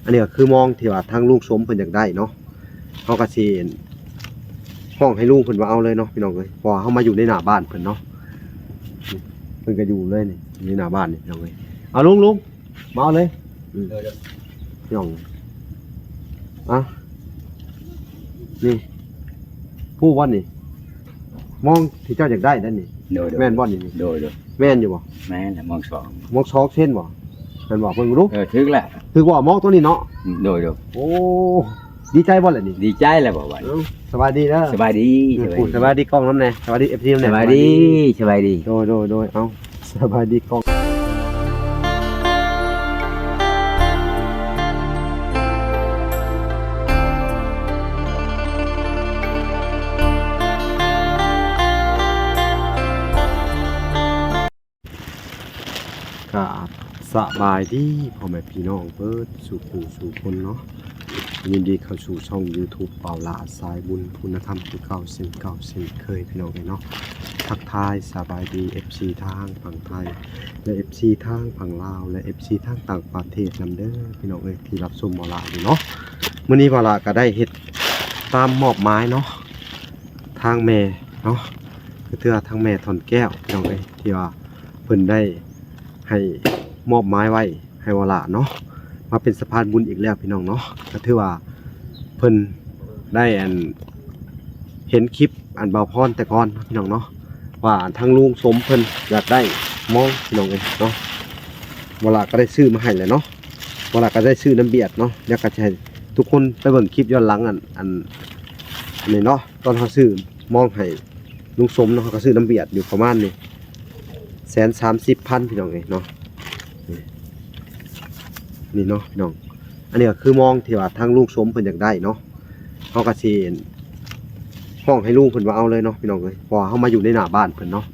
ອັນນີ້ກໍຄືມອງທີ່ວ່າທາງລຸງສົມເພິ່ນຢາກໄດ້ເນາະ ເຮົາກໍຊິຮ້ອງໃຫ້ລຸງເພິ່ນມາເອົາເລີຍເນາະພີ່ນ້ອງເອີຍ ເພາະວ່າເຮົາມາຢູ່ໃນໜ້າບ້ານເພິ່ນເນາະ ເພິ່ນກໍຢູ່ເລີຍນີ້ ຢູ່ໃນໜ້າບ້ານນີ້ພີ່ນ້ອງເອີຍ ເອົາລຸງ ລຸງ ມາເອົາເລີຍ ອືມ ໂດຍ ໂດຍ ພີ່ນ້ອງ ອ່ະ ນີ້ ຮູ້ບໍ່ນີ້ ມອງທີ່ເຈົ້າຢາກໄດ້ນັ້ນນີ້ ໂດຍ ໂດຍ ແມ່ນບໍ່ນີ້ ໂດຍ ໂດຍ ແມ່ນຢູ່ບໍ່ ແມ່ນແຫຼະ ມອງສອງ ມອງສອງເຊັນບໍ່ ແມ່ນບໍ່ ເບິ່ງດູ ເອີ ຖືກແລ້ວ ຖືກບໍ່ ມອງຕົວນີ້ເນາະ ອືມ ໂດຍ ໂດຍ ໂອ້ ດີໃຈບໍ່ລະນີ້ ດີໃຈແລ້ວບໍ່ບັດນີ້ ເອົ້າ ສະບາຍດີເດີ ສະບາຍດີ ເອີ ສະບາຍດີ ສະບາຍດີກ້ອງນຳແດ່ ສະບາຍດີ ເອັຟຊີ ນຳແດ່ ສະບາຍດີ ສະບາຍດີ ສະບາຍດີ ໂດຍ ໂດຍ ໂດຍ ເອົ້າ ສະບາຍດີກ້ອງ ກາບສະບາຍດີພໍ່ແມ່ພີ່ນ້ອງເບິດສູ່ຜູ້ສູ່ຄົນເນາະ ຍິນດີເຂົ້າສູ່ຊ່ອງຢູທູບ ບ່າວຫຼ້າສາຍບຸນຄຸນນະທຳຄືເກົ່າເຊັ່ນເກົ່າເຊັ່ນເຄີຍພີ່ນ້ອງເອີຍເນາະ ທັກທາຍສະບາຍດີເອັຟຊີທາງຝັ່ງໄທ ແລະ ເອັຟຊີທາງຝັ່ງລາວ ແລະ ເອັຟຊີທາງຕ່າງປະເທດນຳເດີພີ່ນ້ອງເອີຍ ທີ່ຮັບຊົມບ່າວຫຼ້າຢູ່ເນາະ ມື້ນີ້ບ່າວຫຼ້າກໍໄດ້ເຮັດຕາມມອບໝາຍເນາະ ທາງແມ່ເນາະ ກໍຖືວ່າທາງແມ່ທອນແກ້ວພີ່ນ້ອງເອີຍ ທີ່ວ່າເພິ່ນໄດ້ໃຫ້ມອບໝາຍໄວ້ໃຫ້ບ່າວຫຼ້າເນາະ ມາເປັນສະພານບຸນອີກແລ້ວພີ່ນ້ອງເນາະ ກໍຖືວ່າເພິ່ນໄດ້ອັນ ເຫັນຄລິບອັນບ່າວພອນແຕ່ກ່ອນເນາະພີ່ນ້ອງເນາະ ວ່າທາງລຸງສົມເພິ່ນຢາກໄດ້ມອງພີ່ນ້ອງເອີຍເນາະ ບ່າວຫຼ້າກໍໄດ້ຊື້ມາໃຫ້ແລ້ວເນາະ ບ່າວຫຼ້າກໍໄດ້ຊື້ນຳບຽດເນາະ ແລ້ວກໍຈະໃຫ້ທຸກຄົນໄປເບິ່ງຄລິບຍ້ອນຫຼັງອັນ ອັນ ອັນນີ້ເນາະ ຕອນເຮົາຊື້ມອງໃຫ້ລຸງສົມເນາະ ເຮົາກໍຊື້ນຳບຽດຢູ່ປະມານນີ້ ແສນສາມສິບພັນ ພີ່ນ້ອງເອີຍເນາະ ນີ້ເນາະພີ່ນ້ອງ ອັນນີ້ກໍຄືມອງທີ່ວ່າທາງລຸງສົມເພິ່ນຢາກໄດ້ເນາະ ເຮົາກໍຊິຮ້ອງໃຫ້ລຸງເພິ່ນມາເອົາເລີຍເນາະພີ່ນ້ອງເອີຍ ເພາະວ່າເຮົາມາຢູ່ໃນໜ້າບ້ານເພິ່ນເນາະ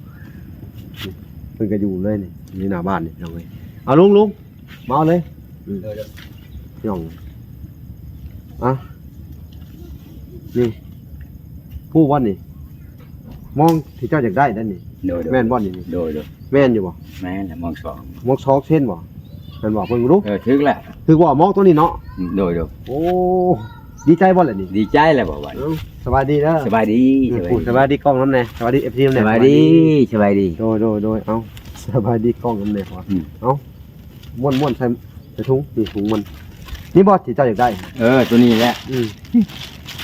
ເພິ່ນກໍຢູ່ເລີຍນີ້ ຢູ່ໃນໜ້າບ້ານນີ້ພີ່ນ້ອງເອີຍ ເອົາລຸງ ລຸງ ມາເອົາເລີຍ ອືມ ໂດຍ ໂດຍ ພີ່ນ້ອງ ອ່ະ ນີ້ ຮູ້ບໍ່ນີ້ ມອງທີ່ເຈົ້າຢາກໄດ້ນັ້ນນີ້ ໂດຍ ໂດຍ ແມ່ນບໍ່ນີ້ ໂດຍ ໂດຍ ແມ່ນຢູ່ບໍ່ ແມ່ນແຫຼະ ມອງສອງ ມອງສອງເຊັນບໍ່ ແມ່ນບໍ່ ເບິ່ງດູ ເອີ ຖືກແລ້ວ ຖືກບໍ່ ມອງຕົວນີ້ເນາະ ອືມ ໂດຍ ໂດຍ ໂອ້ ດີໃຈບໍ່ລະນີ້ ດີໃຈແລ້ວບໍ່ບັດນີ້ ເອົ້າ ສະບາຍດີເດີ ສະບາຍດີ ເອີ ສະບາຍດີ ສະບາຍດີກ້ອງນຳແດ່ ສະບາຍດີເອັຟຊີນຳແດ່ ສະບາຍດີ ສະບາຍດີ ສະບາຍດີ ໂດຍ ໂດຍ ໂດຍ ເອົ້າ ສະບາຍດີກ້ອງນຳແດ່ ອືມ ເອົ້າ ມ້ວນໆ ໃສ່ ໃສ່ຖົງ ນີ້ຖົງມັນ ນີ້ບໍ່ທີ່ເຈົ້າຢາກໄດ້ ເອີ ຕົວນີ້ແຫຼະ ອືມ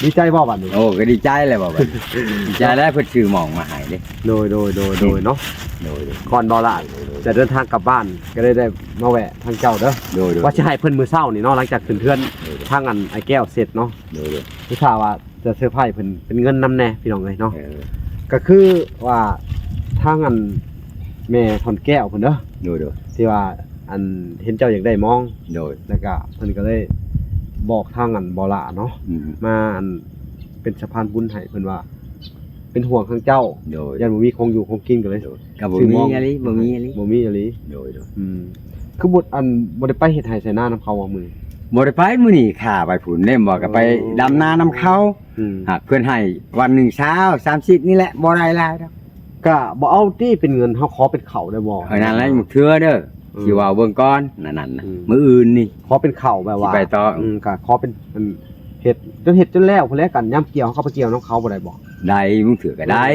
ດີໃຈບໍ່ບັດນີ້ ໂອ້ ກໍດີໃຈແລ້ວບໍ່ບັດນີ້ ດີໃຈແລ້ວ ເພິ່ນຊື້ໝອງມາໃຫ້ເດ້ ໂດຍ ໂດຍ ໂດຍ ໂດຍເນາະ ໂດຍ ໂດຍ ກ່ອນບ່າວຫຼ້າ ໂດຍ ໂດຍ ຈະເດີນທາງກັບບ້ານ ກໍໄດ້ ໄດ້ມາແວະທາງເຈົ້າເດີ ໂດຍ ໂດຍ ວ່າຊິໃຫ້ເພິ່ນມື້ເຊົ້ານີ້ເນາະ ຫຼັງຈາກຂຶ້ນເຮືອນ ໂດຍ ໂດຍ ທາງອັນອ້າຍແກ້ວເສັດເນາະ ໂດຍ ໂດຍ ຄືຖ້າວ່າ ຈະເຊີໄພເພິ່ນເປັນເງິນນຳແດ່ພີ່ນ້ອງເອີຍເນາະ ເອີ ກໍຄືວ່າທາງອັນແມ່ທອນແກ້ວເພິ່ນເດີ ໂດຍ ໂດຍ ທີ່ວ່າອັນເຫັນເຈົ້າຢາກໄດ້ມອງ ໂດຍ ແລ້ວກະເພິ່ນກໍເລີຍບອກທາງອັນບ່າວຫຼ້າເນາະ ອືມ ມາອັນເປັນສະພານບຸນໃຫ້ ເພິ່ນວ່າເປັນຫ່ວງທາງເຈົ້າ ໂດຍ ຢ້ານບໍ່ມີຂອງຢູ່ຂອງກິນ ກໍເລີຍ ໂດຍ ກໍບໍ່ມີອີ່ຫຼີ ບໍ່ມີອີ່ຫຼີ ບໍ່ມີອີ່ຫຼີ ໂດຍ ໂດຍ ອືມ ຄືບໍ່ ອັນ ບໍ່ໄດ້ໄປເຮັດໄຮ່ໄຖນານຳເຂົາບໍ່ມື້ນີ້ ບໍ່ໄດ້ໄປມື້ນີ້ ຂ້າໄປພຸ້ນເດ້ ບໍ່ກໍໄປ ໂອ້ ດຳນານຳເຂົາ ອືມ ຫາກເພິ່ນໃຫ້ວັນໜຶ່ງຊາວ ສາມສິບນີ້ແຫຼະ ບໍ່ໄດ້ຫຼາຍດອກ ກະບໍ່ເອົາຕິ ເປັນເງິນ ເຮົາຂໍເປັນເຂົ້າໄດ້ບໍ່ ເອີ ນັ້ນແຫຼະ ມື້ເທື່ອເດີ ອືມ ຊິເວົ້າເບິ່ງກ່ອນ ນັ້ນໆ ອືມ ມື້ອື່ນນີ້ ຂໍເປັນເຂົ້າແບບວ່າ ຊິໄປຕໍ່ ອືມ ກະຂໍເປັນ ອັນ ເຮັດ ຈົນເຮັດຈົນແລ້ວພຸ້ນແຫຼະ ກັນຍາມກ່ຽວ ເຮົາກໍໄປກ່ຽວນຳເຂົາບໍ່ໄດ້ບໍ່ ໄດ້ ມື້ເທື່ອກໍໄດ້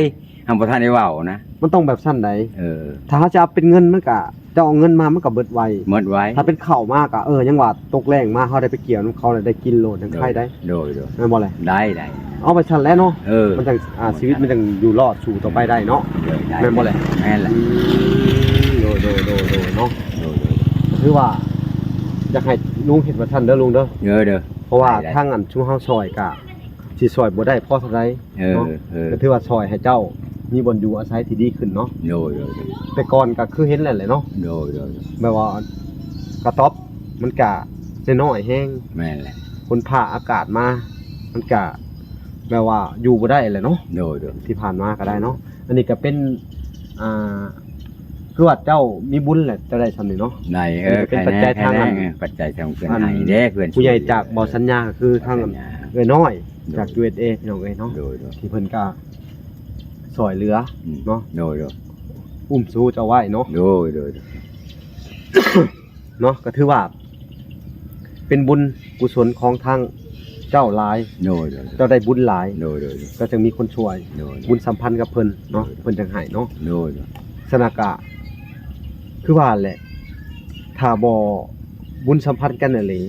ອືມ ຫາກບໍ່ທັນໄດ້ເວົ້ານະ ມັນຕ້ອງແບບຊັ້ນໃດ ເອີ ຖ້າເຮົາຈະເອົາເປັນເງິນ ມັນກະ ເຈົ້າເອົາເງິນມາມັນກໍເບິດໄວ ໝົດໄວ ຖ້າເປັນເຂົ້າມາກໍ ເອີ ຍັງວ່າຕົກແລງມາເຮົາໄດ້ໄປກ່ຽວນຳເຂົາ ແລ້ວໄດ້ກິນໂລດ ຍັງໄຄໄດ້ ໂດຍ ໂດຍ ແມ່ນບໍ່ແຫຼະ ໄດ້ ໄດ້ ເອົາໄປຊັ້ນແຫຼະເນາະ ເອີ ມັນຈັ່ງ ອ່າ ຊີວິດມັນຈັ່ງຢູ່ລອດ ສູ້ຕໍ່ໄປໄດ້ເນາະ ໂດຍ ໄດ້ ແມ່ນບໍ່ແຫຼະ ແມ່ນແຫຼະ ອືມ ໂດຍ ໂດຍ ໂດຍ ໂດຍ ເນາະ ໂດຍ ໂດຍ ກໍຄືວ່າ ຢາກໃຫ້ລຸງເຮັດວ່າຊັ້ນເດີລຸງເດີ ເອີ ເດີ ເພາະວ່າ ໄດ້ ໄດ້ ທາງອັນຊຸມເຮົາຊ່ອຍກໍ ຊິຊ່ອຍບໍ່ໄດ້ພໍເທົ່າໃດ ເອີ ເນາະ ເອີ ກໍຖືວ່າຊ່ອຍໃຫ້ເຈົ້າມີບ່ອນຢູ່ອາໄສທີ່ດີຂຶ້ນເນາະ ໂດຍ ໂດຍ ໂດຍ ແຕ່ກ່ອນກໍຄືເຫັນແລ້ວແຫຼະເນາະ ໂດຍ ໂດຍ ໂດຍ ແບບວ່າກະຕ໊ອບມັນກະນ້ອຍໆແຮງ ແມ່ນແຫຼະ ຝົນຟ້າອາກາດມາ ມັນກະແບບວ່າຢູ່ບໍ່ໄດ້ແຫຼະເນາະ ໂດຍ ໂດຍ ທີ່ຜ່ານມາກໍໄດ້ເນາະ ອັນນີ້ກໍເປັນ ອ່າ ຄືວ່າເຈົ້າມີບຸນແຫຼະ ເຈົ້າໄດ້ຊ່ຳນີ້ເນາະ ໄດ້ ເອີ ອັນນີ້ກໍເປັນປັດໄຈທາງ ເອີ ປັດໄຈທາງເພື່ອນໃຫ້ເດ້ ເພື່ອນ ຜູ້ໃຫຍ່ຈາກບ່າວສັນຍາ ກໍຄືທາງ ບ່າວສັນຍາ ເອື້ອຍນ້ອຍ ໂດຍ ຈາກ ຢູເອັສເອ ພີ່ນ້ອງເອີຍເນາະ ໂດຍ ໂດຍ ທີ່ເພິ່ນກໍຊ່ອຍເຫຼືອ ອືມ ເນາະ ໂດຍ ໂດຍ ອຸ້ມຊູເຈົ້າໄວ້ເນາະ ໂດຍ ໂດຍ ໂດຍ ເນາະ ກໍຖືວ່າ ເປັນບຸນກຸສົນຂອງທາງເຈົ້າຫຼາຍ ໂດຍໆ ເຈົ້າໄດ້ບຸນຫຼາຍ ໂດຍໆ ເຈົ້າຈຶ່ງມີຄົນຊ່ວຍ ໂດຍໆ ບຸນສຳພັນກັບເພິ່ນເນາະ ໂດຍໆ ເພິ່ນຈັ່ງໃຫ້ເນາະ ໂດຍໆ ສະນັ້ນກະ ຄືວ່າແຫຼະ ຖ້າບໍ່ບຸນສຳພັນກັນອີ່ຫຼີ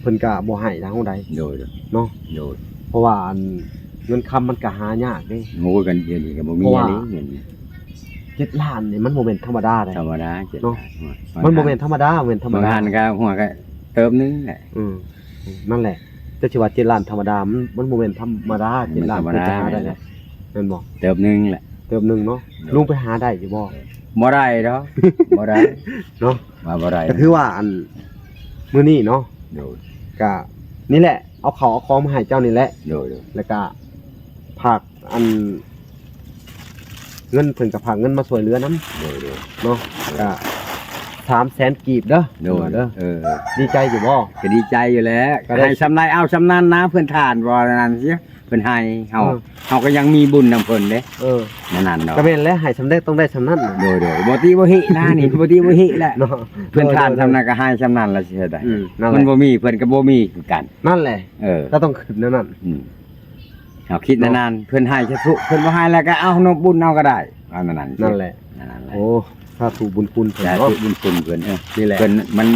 ເພິ່ນກະບໍ່ໃຫ້ທາງເຮົາໃດ ໂດຍໆ ເນາະ ໂດຍ ເພາະວ່າອັນເງິນຄຳມັນກະຫາຍາກເດ້ ໂອ້ຍ ກັນດຽວນີ້ກະບໍ່ມີ ເພາະວ່າ ເງິນ ເຈັດລ້ານນີ້ມັນບໍ່ແມ່ນທຳມະດາເດ້ ທຳມະດາ ເຈັດ ເນາະ ລ້ານ ມັນບໍ່ແມ່ນທຳມະດາ ບໍ່ແມ່ນທຳມະດາ ບາງຫັ້ນກະຫົວກະເຕີບໜຶ່ງແຫຼະ ອືມ ນັ້ນແຫຼະ ເຈົ້າຊິວ່າເຈັດລ້ານທຳມະດາ ມັນ ມັນບໍ່ແມ່ນທຳມະດາ ເຈັດລ້ານ ມັນທຳມະດາ ເພິ່ນຈະຫາໄດ້ ແມ່ນບໍ່ ເຕີບໜຶ່ງແຫຼະ ເຕີບໜຶ່ງເນາະ ໂດຍ ລຸງໄປຫາໄດ້ຢູ່ບໍ່ ບໍ່ໄດ້ດອກ ບໍ່ໄດ້ ເນາະ ວ່າບໍ່ໄດ້ ກະຄືວ່າອັນ ມື້ນີ້ເນາະ ໂດຍ ກະນີ້ແຫຼະ ເອົາເຂົ້າເອົາຂອງມາໃຫ້ເຈົ້ານີ້ແຫຼະ ໂດຍໆ ແລ້ວກະຝາກອັນ ເງິນ ເພິ່ນກະຝາກເງິນມາຊ່ວຍເຫຼືອນຳ ໂດຍໆ ເນາະ ໂດຍ ກະສາມແສນກີບເດີ ໂດຍ ເດີ ເອີ ດີໃຈຢູ່ບໍ່ ກະດີໃຈຢູ່ແຫຼະ ກະໄດ້ ໃຫ້ສ່ຳໃດເອົາສ່ຳນັ້ນນະ ເພິ່ນທານບໍ່ນັ້ນຊິ ເພິ່ນໃຫ້ເຮົາ ເອີ ເຮົາກະຍັງມີບຸນນຳເພິ່ນເດ້ ເອີ ນັ້ນໆ ເນາະ ກະແມ່ນແຫຼະ ໃຫ້ສ່ຳໃດຕ້ອງໄດ້ສ່ຳນັ້ນ ໂດຍໆ ບໍ່ຕິບໍ່ຫິນະນີ້ ບໍ່ຕິບໍ່ຫິແຫຼະ ເນາະ ເພິ່ນທານ ໂດຍໆ ສ່ຳນັ້ນກະໃຫ້ສ່ຳນັ້ນລະຊິເຮັດໃດ ອືມ ນັ້ນແຫຼະ ມັນບໍ່ມີ ເພິ່ນກະບໍ່ມີຄືກັນ ນັ້ນແຫຼະ ເອີ ກະຕ້ອງຄິດແນວນັ້ນ ອືມ ເຮົາຄິດແນວນັ້ນ ເນາະ ເພິ່ນໃຫ້ສາທຸ ເພິ່ນບໍ່ໃຫ້ແລ້ວກະເອົານຳບຸນເອົາກະໄດ້ ເອົາແນວນັ້ນ ນັ້ນແຫຼະ ນັ້ນແຫຼະ ໂອ້ ສາທຸບຸນຄຸນເພິ່ນ ສາທຸ ເນາະ ບຸນຄຸນເພິ່ນ ເອີ ນີ້ແຫຼະ ເພິ່ນມັນ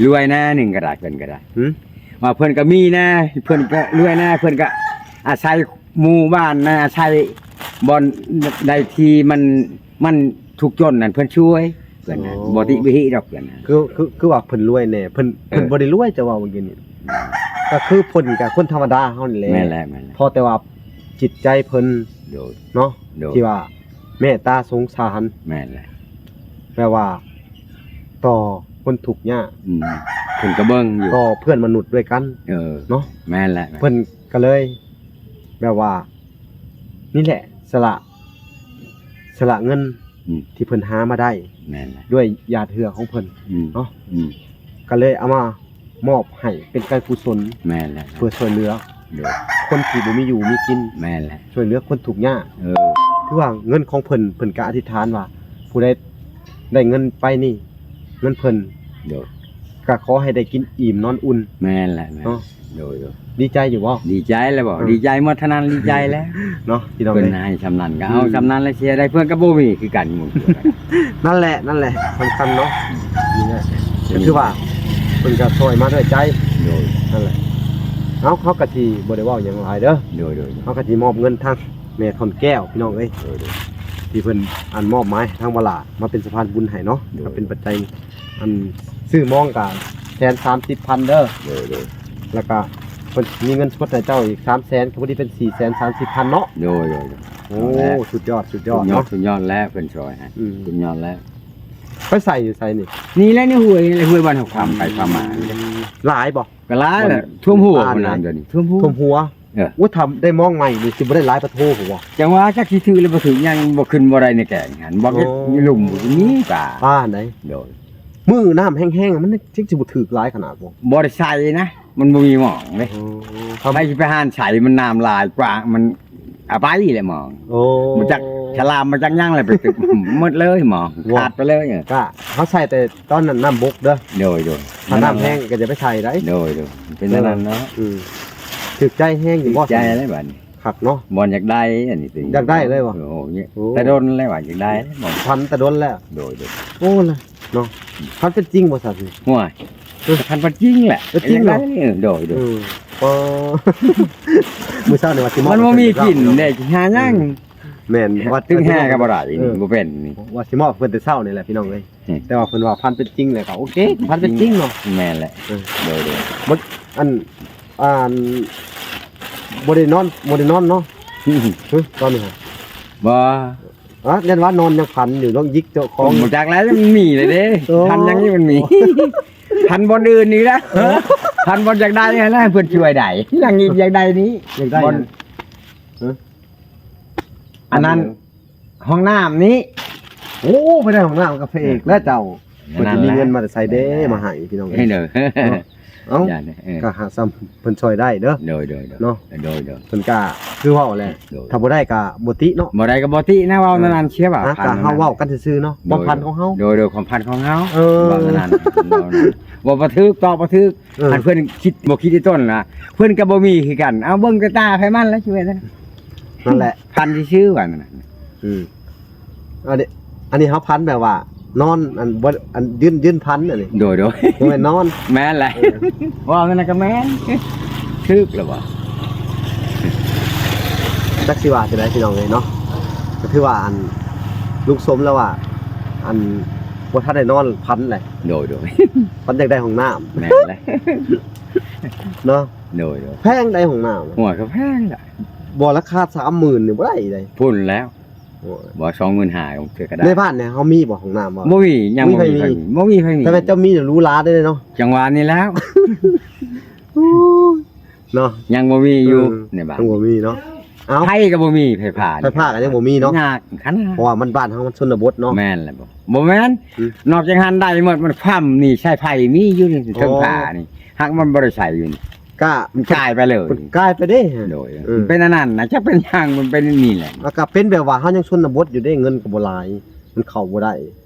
ລວຍແດ່ໜຶ່ງກະໄດ້ ເພິ່ນກະໄດ້ ຫື ວ່າເພິ່ນກະມີແດ່ ເພິ່ນກະລວຍແດ່ ເພິ່ນກະອາໄສໝູ່ບ້ານນະ ອາໄສບ່ອນໃດທີ່ມັນ ມັນທຸກຈົນນັ້ນ ເພິ່ນຊ່ວຍ ເພິ່ນນະ ອໍ ບໍ່ຕິບໍ່ຫິດອກ ເພິ່ນນະ ຄື ຄື ຄືວ່າເພິ່ນລວຍແດ່ ເພິ່ນ ເອີ ເພິ່ນບໍ່ໄດ້ລວຍ ຈະເວົ້າວ່າຈັ່ງຊີ້ນີ້ ກະຄືເພິ່ນກະຄົນທຳມະດາເຮົານີ້ແຫຼະ ແມ່ນແຫຼະ ແມ່ນແຫຼະ ພໍແຕ່ວ່າຈິດໃຈເພິ່ນ ໂດຍ ເນາະ ໂດຍ ທີ່ວ່າເມດຕາສົງສານ ແມ່ນແຫຼະ ແບບວ່າຕໍ່ຄົນທຸກຍາກ ອືມ ເພິ່ນກະເບິ່ງຢູ່ ຕໍ່ເພື່ອນມະນຸດດ້ວຍກັນ ເອີ ເນາະ ແມ່ນແຫຼະ ເພິ່ນກະເລີຍ ແບບວ່າ ນີ້ແຫຼະ ສະຫຼະ ສະຫຼະເງິນ ອືມ ທີ່ເພິ່ນຫາມາໄດ້ ແມ່ນແຫຼະ ດ້ວຍຫຍາດເຫື່ອຂອງເພິ່ນ ອືມ ເນາະ ອືມ ກະເລີຍເອົາມາມອບໃຫ້ເປັນການກຸສົນ ແມ່ນແຫຼະ ເພື່ອຊ່ວຍເຫຼືອ ໂດຍ ຄົນທີ່ບໍ່ມີຢູ່ມີກິນ ແມ່ນແຫຼະ ຊ່ວຍເຫຼືອຄົນທຸກຍາກ ເອີ ຄືວ່າເງິນຂອງເພິ່ນ ເພິ່ນກະອະທິດຖານວ່າ ຜູ້ໃດໄດ້ເງິນໄປນີ້ ເງິນເພິ່ນ ໂດຍ ກະຂໍໃຫ້ໄດ້ກິນອີ່ມນອນອຸ່ນ ແມ່ນແຫຼະ ແມ່ນ ເນາະ ໂດຍໆ ດີໃຈຢູ່ບໍ່? ດີໃຈແລ້ວບໍ່? ເອີ ດີໃຈໝົດເທົ່ານັ້ນ ດີໃຈແລ້ວ ເນາະ ພີ່ນ້ອງເອີຍ ເພິ່ນໃຫ້ສ່ຳນັ້ນກະເອົາ ອືມ ສ່ຳນັ້ນແຫຼະ ຊິເຮັດໃດ ເພິ່ນກະບໍ່ມີຄືກັນ ໝູ່ ນັ້ນແຫຼະ ນັ້ນແຫຼະ ສຳຄັນເນາະ ອືມ ນີ້ແຫຼະ ອືມ ກະຄືວ່າ ເພິ່ນກະຊ່ອຍມາດ້ວຍໃຈ ໂດຍ ນັ້ນແຫຼະ ເຮົາ ເຮົາກະຊິບໍ່ໄດ້ເວົ້າຫຍັງຫຼາຍເດີ ໂດຍໆ ເຮົາກະຊິມອບເງິນທາງ ແມ່ທອນແກ້ວ ພີ່ນ້ອງເອີຍ ໂດຍໆ ທີ່ເພິ່ນອັນມອບໝາຍໃຫ້ທາງວາລາມາເປັນສະພານບຸນໃຫ້ເນາະ ໂດຍ ກະເປັນປັດໄຈ ອັນຊື້ມອງກະແສນສາມສິບພັນເດີ ໂດຍໆ ແລ້ວກະເພິ່ນມີເງິນສົດໃຫ້ເຈົ້າອີກສາມແສນ ກະພໍດີເປັນສີ່ແສນສາມສິບພັນເນາະ ໂດຍໆ ໂອ້ ເອົາແລ້ວ ສຸດຍອດ ສຸດຍອດ ສຸດຍອດ ເນາະ ສຸດຍອດແລ້ວ ເພິ່ນຊ່ອຍໃຫ້ ອືມ ສຸດຍອດແລ້ວ ໄປໃສ່ຢູ່ໃສນີ້? ນີ້ແຫຼະ ໃນຫ້ວຍ ໃນຫ້ວຍບ້ານເຮົາຄຳ ໄປຄຳມາ ອືມ ຫຼາຍບໍ່? ກະຫຼາຍແຫຼະ ຖ້ວມຫົວພຸ້ນນະ ດຽວນີ້ ຖ້ວມຫົວ ຖ້ວມຫົວ ເອີ ໂອ້ ຖ້າໄດ້ມອງໃໝ່ນີ້ຊິບໍ່ໄດ້ຫຼາຍປານໂທພຸ້ນບໍ່? ຈັ່ງວ່າຈັກຊິຖືກຫຼືບໍ່ຖືກ ຍັງບໍ່ຂຶ້ນບໍ່ໄດ້ໃນແກ້ງຫັ້ນ ບໍ່ເຮັດ ໂອ້ ໃນລຸ່ມພຸ້ນມີປາ ປາໃດ? ໂດຍ ມື້ນ້ຳແຮງໆ ມັນຈຶ່ງຊິບໍ່ຖືກຫຼາຍຂະໜາດບໍ່? ບໍ່ໄດ້ໃສ່ນະ ມັນບໍ່ມີມອງເດ້ ໂອ້ ໃຜຊິໄປຫານໃສ່ ມັນນ້ຳຫຼາຍກວ່າ ມັນເອົາໄປແຫຼະມອງ ໂອ້ ບໍ່ຈັກສະຫຼາມ ບໍ່ຈັກຫຍັງແຫຼະ ໄປຕຶກໝົດເລີຍມອງ ຂາດໄປເລີຍ ກະເຮົາໃສ່ແຕ່ ຕອນນັ້ນນ້ຳບົກເດີ ໂດຍໆ ຖ້ານ້ຳແຮງກະຢ່າໄປໃສ່ໄດ໋ ໂດຍໆ ເປັນແນວນັ້ນເນາະ ເອີ ຖືກໃຈແຮງຢູ່ບໍ່? ຖືກໃຈແລ້ວບາດນີ້ ຄັກເນາະ ບ່ອນຢາກໄດ້ ອັນນີ້ ຢາກໄດ້ເລີຍບໍ່? ໂອ້ ໂອ້ ແຕ່ດົນແລ້ວວ່າຢາກໄດ້ ຝັນແຕ່ດົນແລ້ວ ໂດຍໆ ໂອ້ ເນາະ ອືມ ຝັນເປັນຈິງບໍ່ຊະ? ໂອ້ຍ ເອີ ຝັນເປັນຈິງແຫຼະ ເອີ ຈິງເນາະ ເອີ ໂດຍໆ ເອີ ອໍ ມື້ເຊົ້ານີ້ວ່າຊິມອບ ມັນບໍ່ມີກິນເດ້ ຊິຫາຫຍັງ ອືມ ແມ່ນ ວ່າ ຕຶກຫາກະບໍ່ໄດ້ ເອີ ນີ້ ບໍ່ເປັນນີ້ ວ່າຊິມອບເພິ່ນແຕ່ເຊົ້ານີ້ແຫຼະ ພີ່ນ້ອງເອີຍ ອືມ ແຕ່ວ່າເພິ່ນວ່າຝັນເປັນຈິງແລ້ວກະໂອເຄ ຝັນເປັນຈິງເນາະ ແມ່ນແຫຼະ ເອີ ໂດຍໆ ໝົດ ອັນ ອັນ ບໍ່ໄດ້ນອນ ບໍ່ໄດ້ນອນເນາະ ອືມ ຫຶ ຕອນນີ້ຫະ ບໍ່ ອະ ຢ້ານວ່ານອນຍັງຝັນຢູ່ເນາະ ຍິກເຈົ້າຂອງ ບໍ່ຈັກແລ້ວ ມັນມີແລ້ວເດ້ ໂອ້ ຝັນຫຍັງນີ້ມັນມີ ຝັນບ່ອນອື່ນນີ້ລະ ເອີ ຝັນບ່ອນຢາກໄດ້ຫັ້ນນະ ເພິ່ນຊ່ວຍໄດ້ ຍັງອີກຢາກໄດ້ນີ້ ຢາກໄດ້ ບ່ອນ ຫຶ ອັນນັ້ນ ຫ້ອງນ້ຳນີ້ ໂອ້ ໄປໄດ້ຫ້ອງນ້ຳກະພະເອກແລ້ວເຈົ້າ ເພິ່ນຊິມີເງິນມາແຕ່ໃສເດ້ ມາໃຫ້ພີ່ນ້ອງເອີຍ ເອີ ເອົ້າ ກະຫາກສ່ຳເພິ່ນຊ່ອຍໄດ້ເດີ ໂດຍໆ ເນາະ ໂດຍໆ ເພິ່ນກະຄືເວົ້າແຫຼະ ໂດຍ ຖ້າບໍ່ໄດ້ກະບໍ່ຕິເນາະ ບໍ່ໄດ້ກະບໍ່ຕິນະ ເວົ້າແນວນັ້ນເສຍວ່າ ກະເຮົາເວົ້າກັນຊື່ໆເນາະ ຄວາມຝັນຂອງເຮົາ ໂດຍໆ ຄວາມຝັນຂອງເຮົາ ເອີ ເວົ້າແນວນັ້ນ ເວົ້າບໍ່ຖືກ ຕອບບໍ່ຖືກ. ເອີ ອັນເພິ່ນຄິດບໍ່ຄິດທີ່ຕົ້ນນະ ເພິ່ນກໍບໍ່ມີຄືກັນ. ເອົາ ເບິ່ງແຕ່ຕາໃຜມັນລະ ຊິວ່າຊັ້ນ. ນັ້ນແຫຼະ ພັນຊື່ໆ ວ່ານັ້ນນະ. ອືມ ອັນນີ້ ອັນນີ້ເຮົາພັນແບບວ່າ ນອນ ອັນບໍ່ ອັນ ຢືນ ຢືນພັນອັນນີ້. ໂດຍໆ ບໍ່ແມ່ນນອນ. ແມ່ນແຫຼະ. ເອີ ເວົ້ານັ້ນນະກໍແມ່ນ ຖືກແລ້ວບໍ່? ຈັກຊິວ່າຈັ່ງໃດພີ່ນ້ອງເອີຍເນາະ. ກໍຖືວ່າ ອັນ ລຸງສົມລາວວ່າ ອັນ ບໍ່ທັນໄດ້ນອນ ຝັນແຫຼະ. ໂດຍໆ ຝັນຢາກໄດ້ຫ້ອງນ້ຳ. ແມ່ນແຫຼະ ເນາະ. ໂດຍໆ ແພງໄດ໋ຫ້ອງນ້ຳ. ໂອ້ຍ ກໍແພງລະ. ບໍ່ ລາຄາສາມໝື່ນນີ້ບໍ່ໄດ້ໃດ໋. ພຸ້ນແລ້ວ. ໂອ້ຍ ບໍ່ ສອງໝື່ນຫ້າ ເທື່ອກໍໄດ້. ໃນບ້ານນີ້ເຮົາມີບໍ່ຫ້ອງນ້ຳບໍ່? ບໍ່ມີ ຍັງບໍ່ມີໃຜມີ. ບໍ່ມີໃຜມີ. ແຕ່ວ່າເຈົ້າມີນີ້ຫຼູຫຼາເດ້ເນາະ. ຈັ່ງຫວະນີ້ແລ້ວ ໂອ້ຍ ເນາະ ຍັງບໍ່ມີຢູ່. ເອີ ໃນບ້ານຍັງບໍ່ມີເນາະ. ເອົ້າ ໄຟກໍບໍ່ມີ ໄຟຟ້າ ໄຟຟ້າກໍຍັງບໍ່ມີເນາະ. ຍາກຂະໜາດ ເພາະວ່າມັນ ບ້ານເຮົາມັນຊົນນະບົດເນາະ. ແມ່ນແຫຼະບໍ່? ບໍ່ແມ່ນ. ອືມ ນອກຈາກຫັ້ນໄດ້ໝົດ ມັນຄວາມນີ້ ສາຍໄຟມີຢູ່ນີ້ ເທິງ ອໍ ຝານີ້ ຫາກມັນບໍ່ໄດ້ໃຊ້ຢູ່ນີ້ ກະ ມັນກາຍໄປເລີຍ ມັນກາຍໄປເດ້. ໂດຍ ເອີ ເປັນອັນນັ້ນນະ ຈັກເປັນຫຍັງ ມັນເປັນອັນນີ້ແຫຼະ. ແລ້ວກະເປັນແບບວ່າເຮົາຍັງຊົນນະບົດຢູ່ເດ້ ເງິນກໍບໍ່ຫຼາຍ ມັນເຂົ້າບໍ່ໄດ້.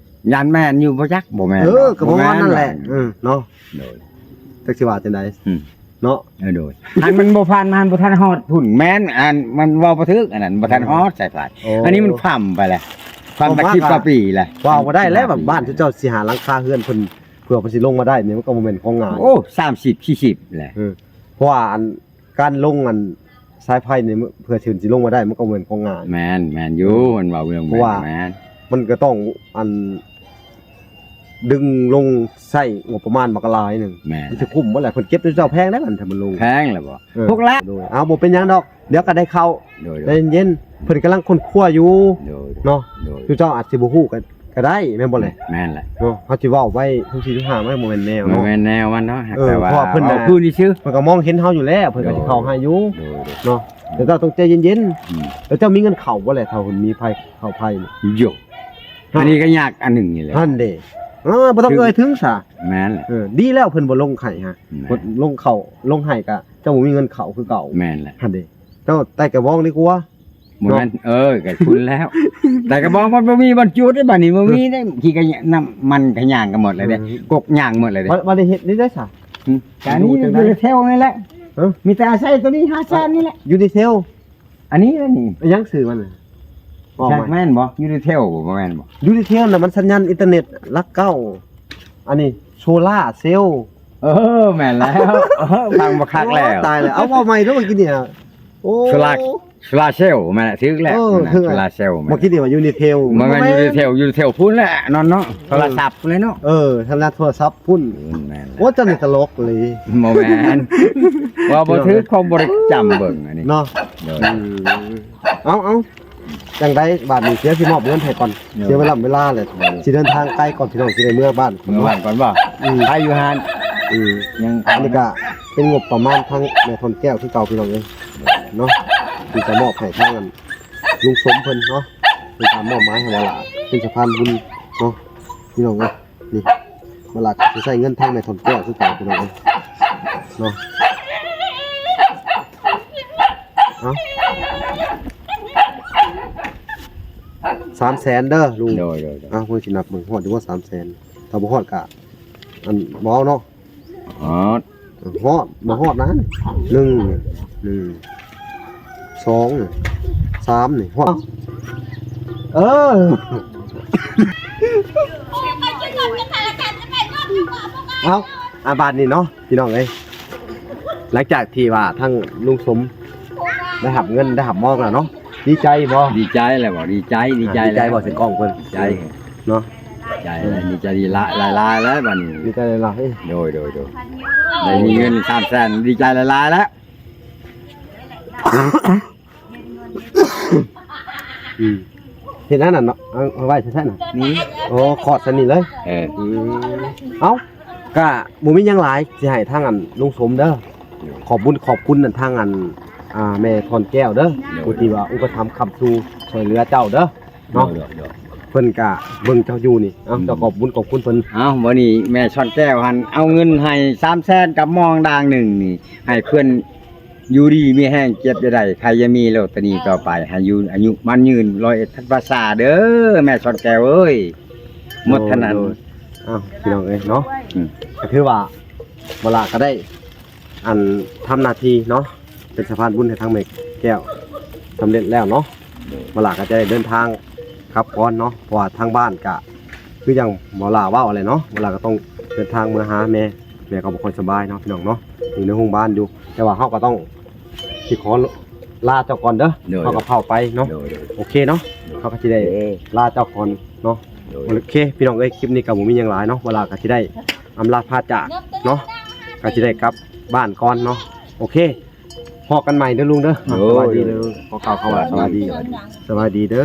ຢ້ານແມ່ນຢູ່ບໍ່ຈັກ ບໍ່ແມ່ນ. ເອີ ກໍປະມານນັ້ນແຫຼະ. ເອີ ເນາະ. ໂດຍ ຈັກຊິວ່າຈັ່ງໃດ. ອືມ ເນາະ. ເອີ ໂດຍ ອັນມັນບໍ່ຜ່ານມາ ມັນບໍ່ທັນຮອດພຸ້ນ. ແມ່ນ ອັນມັນເວົ້າບໍ່ຖືກ ອັນນັ້ນບໍ່ທັນຮອດສາຍໄຟ. ໂອ້ ອັນນີ້ມັນຟັ່ມໄປແລ້ວ ຟັ່ມມາ ກວ່າສິບກວ່າປີແລ້ວ. ເວົ້າບໍ່ໄດ້ແລ້ວ ບ້ານເຈົ້າສີ່ຫ້າຫຼັງຄາ ເຮືອນເພິ່ນ ເພື່ອເພິ່ນຊິລົງມາໄດ້ນີ້ ມັນກໍບໍ່ແມ່ນຂອງງ່າຍ. ໂອ້ ສາມສິບ ສີ່ສິບແຫຼະ. ເອີ ເພາະວ່າ ອັນ ການລົງ ອັນ ສາຍໄຟນີ້ ເພື່ອເພິ່ນຊິລົງມາໄດ້ ມັນກໍບໍ່ແມ່ນຂອງງ່າຍ. ແມ່ນ ແມ່ນຢູ່. ເອີ ເພິ່ນເວົ້າເລື່ອງ ເພາະວ່າ ແມ່ນ ມັນກໍຕ້ອງ ອັນ ດຶງລົງໃຊ້ງົບປະມານບັກຫຼາຍໜຶ່ງ. ແມ່ນ ມັນຊິຄຸ້ມບໍ່ລະ? ເພິ່ນເກັບເຈົ້າແພງໄດ໋ ຄັນຖ້າມັນລົງ. ແພງແລ້ວບໍ່? ເອີ ຫົກລ້ານ. ໂດຍ ເອົາ ບໍ່ເປັນຫຍັງດອກ ດຽວກໍໄດ້ເຂົ້າ. ໂດຍໆ ໃຈເຢັນໆ ເພິ່ນກຳລັງຄົ້ນຄວ້າຢູ່. ໂດຍໆ ເນາະ. ໂດຍ ເຈົ້າອາດຊິບໍ່ຮູ້ກໍ ກໍໄດ້ ແມ່ນບໍ່ແຫຼະ? ແມ່ນແຫຼະ. ເນາະ ເຮົາຊິເວົ້າໄປທຸກສິ່ງທຸກຢ່າງ ມັນບໍ່ແມ່ນແນວເນາະ ບໍ່ແມ່ນແນວມັນເນາະ. ເອີ ແຕ່ວ່າ ເພາະວ່າເພິ່ນ ເວົ້າຄືນີ້ຊື່ ເພິ່ນກໍມອງເຫັນເຮົາຢູ່ແລ້ວ ເພິ່ນກໍຊິເຂົ້າໃຫ້ຢູ່. ໂດຍໆ ເນາະ. ອືມ ແຕ່ເຈົ້າຕ້ອງໃຈເຢັນໆ. ອືມ ແລ້ວເຈົ້າມີເງິນເຂົ້າບໍ່ແຫຼະ? ຖ້າເພິ່ນມີໄຟເຂົ້າໄຟນີ້. ໂຢ ອັນນີ້ກໍຍາກອັນໜຶ່ງນີ້ແຫຼະ. ຫັ້ນເດ້. ເອີ ບໍ່ຕ້ອງເອີ່ຍເຖິງຊະ. ແມ່ນແຫຼະ. ເອີ ດີແລ້ວເພິ່ນບໍ່ລົງໃຫ້ຮະ. ແມ່ນ ບໍ່ລົງເຂົ້າ ລົງໃຫ້ກໍເຈົ້າບໍ່ມີເງິນເຂົ້າຄືເກົ່າ. ແມ່ນແຫຼະ. ຫັ້ນເດ້. ເຈົ້າໄຕ່ກະບອງດີກວ່າ. ບໍ່ແມ່ນ ເນາະ. ເອີ ກະພຸ້ນແລ້ວ ໄຕ່ກະບອງມັນບໍ່ມີບ່ອນຈຸດເດ້ ບາດນີ້ບໍ່ມີເດ້. ເອີ ຂີ້ກະຍະ ນ້ຳມັນກະຍ່າງກັນໝົດແລ້ວເດ້. ເອີ ກົກຍ່າງໝົດແລ້ວເດ້. ບໍ່ ບໍ່ໄດ້ເຮັດນີ້ໄດ້ຊະ. ຫຶ ກະນີ້ຢູ່ໃນແຖວນີ້ແຫຼະ. ເອີ ມີແຕ່ອາໄສໂຕນີ້ ຫ້າແສນນີ້ແຫຼະ. ຢູ່ໃນແຖວ ອັນນີ້ແຫຼະນີ້. ອີຫຍັງຊື່ມັນນະ? ແມ່ນບໍ່? ຢູ່ໃນແຖວບໍ່? ບໍ່ແມ່ນບໍ່? ຢູ່ໃນແຖວນະ ມັນສັນຍານອິນເຕີເນັດຫຼັກເກົ້າ. ອັນນີ້ໂຊລາເຊວ. ເອີ ແມ່ນແລ້ວ. ເອີ ຟັງບໍ່ຄັກແລ້ວ. ໂອ້ ຕາຍແລ້ວ. ເອົາ ເວົ້າໃໝ່ເດີ້ ເມື່ອກີ້ນີ້. ໂອ້ ໂຊລາ ໂຊລາເຊວ ແມ່ນແຫຼະ ຖືກແລ້ວ. ເອີ ຖືກແລ້ວ. ໂຊລາເຊວ ແມ່ນ. ເມື່ອກີ້ນີ້ວ່າຢູ່ໃນແຖວ ບໍ່ແມ່ນຢູ່ໃນແຖວ ຢູ່ແຖວພຸ້ນແຫຼະ ນອນເນາະ. ເອີ ໂທລະສັບພຸ້ນແຫຼະເນາະ. ເອີ ທາງດ້ານໂທລະສັບພຸ້ນ. ອືມ ແມ່ນແຫຼະ. ໂອ້ ເຈົ້ານີ້ຕະຫຼົກອີ່ຫຼີ. ບໍ່ແມ່ນ ເວົ້າບໍ່ຖືກ ເພາະບໍ່ໄດ້ຈຳເບິ່ງອັນນີ້ເນາະ. ໂດຍ ອືມ ເອົາ ເອົາ ຈັ່ງໃດບາດນີ້ ດຽວຊິມອບເງິນໃຫ້ກ່ອນ. ໂດຍ ເສຍເວລາເວລາແຫຼະ. ໂດຍ ຊິເດີນທາງໄກກ່ອນ ພີ່ນ້ອງ ຊິໄດ້ເມືອບ້ານ. ເມືອບ້ານກ່ອນບໍ່? ອືມ ໃຜຢູ່ຫັ້ນ? ອືມ ຍັງ ອັນນີ້ກະເປັນງົບປະມານທາງແມ່ທ່ອນແກ້ວຄືເກົ່າ ພີ່ນ້ອງເອີຍເນາະ ທີ່ຈະມອບໃຫ້ທາງ ອັນ ລຸງສົມເພິ່ນເນາະ ເປັນການມອບໝາຍໃຫ້ວ່າຫຼານເປັນສະພານບຸນເນາະ ພີ່ນ້ອງເອີຍ. ນີ້ ມາລາກະຊິໃຊ້ເງິນທາງແມ່ທ່ອນແກ້ວຄືເກົ່າ ພີ່ນ້ອງເອີຍເນາະ. ເອົາ ສາມແສນເດີລຸງ. ໂດຍໆໆ. ເອົາ ເບິ່ງຊິນັບເບິ່ງຮອດຢູ່ບໍ່ ສາມແສນ. ຖ້າບໍ່ຮອດກະ ອັນ ບໍ່ເອົາເນາະ. ຮອດ ຮອດ ບໍ່ຮອດນະ. ໜຶ່ງ ໜຶ່ງ ສອງ ສາມ ນີ້ຮອດ. ເອີ ເອົາ ອາ ບາດນີ້ເນາະ ພີ່ນ້ອງເອີຍ ຫຼັງຈາກທີ່ວ່າທາງລຸງສົມໄດ້ຮັບເງິນໄດ້ຮັບມອງແລ້ວເນາະ ດີໃຈບໍ່? ດີໃຈແຫຼະບໍ່? ດີໃຈ ດີໃຈ. ອ່າ ດີໃຈບໍ່? ເປັນກ້ອງເພິ່ນ ດີໃຈເນາະ. ໃຈ ເອີ ດີໃຈຫຼາຍໆແລ້ວບາດນີ້ ດີໃຈຫຼາຍໆ. ໂດຍໆໆ ໄດ້ມີເງິນສາມແສນ ດີໃຈຫຼາຍໆແລ້ວ. ອືມ ເຮັດອັນນັ້ນເນາະ ເອົາ ເອົາໄວ້ໃສ່ໃສ່ນະ ນີ້. ໂອ້ ຂອດໃສ່ນີ້ເລີຍ. ເອີ ອືມ ເອົ້າ ກະບໍ່ມີຫຍັງຫຼາຍ ຊິໃຫ້ທາງ ອັນ ລຸງສົມເດີ ໂດຍ ຂອບບຸນຂອບຄຸນ ອັນ ທາງ ອັນ ອ່າ ແມ່ທ່ອນແກ້ວເດີ ໂດຍ ຜູ້ທີ່ວ່າອຸປະຖຳຄ້ຳຊູຊ່ວຍເຫຼືອເຈົ້າເດີ. ເນາະ ໂດຍ ໂດຍໆ ເພິ່ນກະເບິ່ງເຈົ້າຢູ່ນີ້. ເອົ້າ ອືມ ເຈົ້າຂອບບຸນຂອບຄຸນເພິ່ນ. ເອົ້າ ມື້ນີ້ແມ່ຊ່ອນແກ້ວຫັ້ນເອົາເງິນໃຫ້ສາມແສນກັບໝໍ້ດ່າງໜຶ່ງນີ້ ໃຫ້ເພິ່ນຢູ່ດີມີແຮງ ເຈັບຢ່າໄດ້ ໄຂ້ຢ່າມີ ໂລດຕານີຕໍ່ໄປ ໃຫ້ຢູ່ອາຍຸໝັ້ນຍືນ ຮ້ອຍເອັດພັນພາສາເດີ ແມ່ຊ່ອນແກ້ວເອີຍ. ໂດຍ ໝົດເທົ່ານັ້ນ. ໂດຍ ອ້າວ ພີ່ນ້ອງເອີຍເນາະ ອືມ ກໍຖືວ່າ ບໍ່ຫຼ້າກໍໄດ້ ອັນ ທຳໜ້າທີ່ເນາະ ເປັນສະພານບຸນໃຫ້ທາງແມ່ແກ້ວສຳເລັດແລ້ວເນາະ ໂດຍ ບໍ່ຫຼ້າກໍຈະໄດ້ເດີນທາງກັບກ່ອນເນາະ ເພາະວ່າທາງບ້ານກະ ຄືຢ່າງບໍ່ຫຼ້າເວົ້າແຫຼະເນາະ ບໍ່ຫຼ້າກໍຕ້ອງເດີນທາງເມືອຫາແມ່ ແມ່ກໍບໍ່ຄ່ອຍສະບາຍເນາະ ພີ່ນ້ອງເນາະ ຢູ່ໃນໂຮງບານຢູ່ ແຕ່ວ່າເຮົາກໍຕ້ອງ ຊິຂໍລາເຈົ້າກ່ອນເດີ ໂດຍ ເຮົາກໍເຝົ້າໄປເນາະ ໂດຍ ໂດຍ ໂອເຄເນາະ ໂດຍ ເຮົາກໍຊິໄດ້ ໂອເຄ ລາເຈົ້າກ່ອນເນາະ ໂດຍ ໂອເຄ ພີ່ນ້ອງເອີຍ ຄລິບນີ້ກໍບໍ່ມີຫຍັງຫຼາຍເນາະ ເວລາກໍຊິໄດ້ອຳລາພາຈາກເນາະ ກໍຊິໄດ້ກັບບ້ານກ່ອນເນາະ ໂອເຄ ພໍ້ກັນໃໝ່ເດີລຸງເດີ ໂດຍ ສະບາຍດີເດີລຸງ ຂໍກ່າວຄຳວ່າ ໂດຍ ສະບາຍດີ ສະບາຍດີເດີ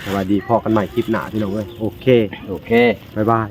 ສະບາຍດີ ພໍ້ກັນໃໝ່ຄລິບໜ້າ ພີ່ນ້ອງເອີຍ ໂອເຄ ໂອເຄ ບາຍບາຍ.